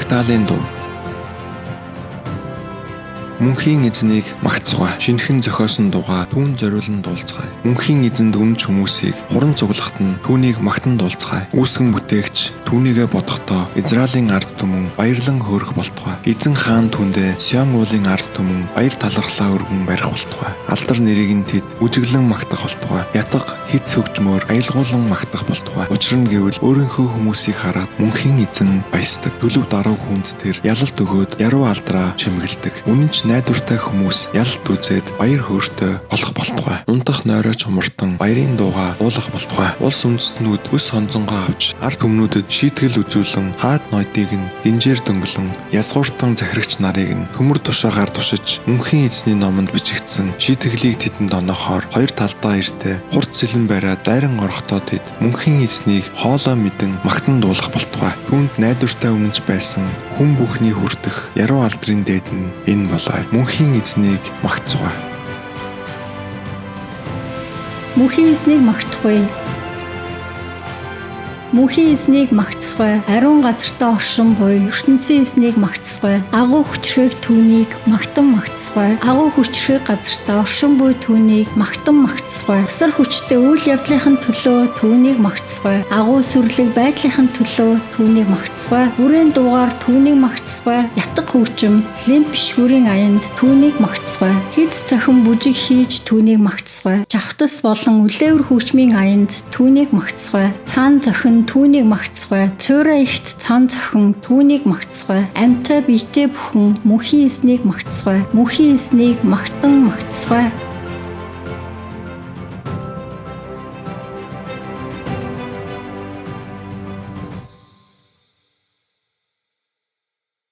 Магтаалын дуу. Мөнхийн эзнийг магтцгаая. Шинэхэн зохиосон дуугаа түүнд зориулан дуулцгаая. Мөнхийн эзэнд үнэнч хүмүүсийг хуран цуглахад нь түүнийг магтан дуулцгаая. Үүсгэн бүтээгч түүнийгээ бодохдоо Израилийн ард түмэн баярлан хөөрөх болтугай. Эзэн хаан түүндээ Сион уулын ард түмэн баяр талархлаа өргөн барих болтугай. Алдар нэрийг нь тэд үжиглэн магтах болтугай. Ятга хит сөгжмөөр аялгуулан магтах болтугай. Учир нь гэвэл өөрийнхөө хүмүүсийг хараад мөнхийн эзэн баясдаг. Төлөв даруй хүнд тэр ялалт өгөөд яруу алдраа чимгэлдэг. Үнэн ч найдвартай хүмүүс ялалт үзээд баяр хөөртэй болох болтугай. Унтах нойрооч хумартан баярын дуугаа дуулах болтугай. Улс үндэстнүүд өс хонзонгоо авч ард түмнүүдэд шийтгэл үзүүлэн хаад ноёдыг нь динжээр дөнгөлөн язгууртан захирагч нарыг нь төмөр тушаагаар тушиж мөнхийн эзний номонд бичигдсэн шийтгэлийг тэдэнд оноохоор хоёр талдаа эртээ хурц сэлэн бариад дайран орохдоо тэд мөнхийн эзнийг хоолой мэдэн магтан дуулах болтугай. Түүнд найдвартай үнэнч байсан хүн бүхний хүртэх яруу алдрын дээд нь энэ болоё. Мөнхийн эзнийг магтцгаая. Мөнхийн эзнийг магтахгүй. Мөнхийн эзнийг магтсгой, ариун газартаа оршин буй ертөнцийн эзнийг магтсгой, агуу хүчрхэг түүнийг магтан магтсгой, агуу хүчрхэг газартаа оршин буй түүнийг магтан магтсгой, асар хүчтэй үйл явдлынхын төлөө түүнийг магтсгой, агуу сүрлэг байдлынхын төлөө түүнийг магтсгой, бүрэн дуугаар түүнийг магтсгой, ятга хөгжим, лимп шүрийн аянд түүнийг магтсгой, хиз цохин бүжиг хийж түүнийг магтсгой, чавтас болон үлээвэр хөгжмийн аянд түүнийг магтсгой, цаан зохин түүнийг магтсгой, цуурай ихт цаан зохин түүнийг магтсгой, амьтай биетэй бүхэн мөнхийн эзнийг магтсгой, мөнхийн эзнийг магтан магтсгой.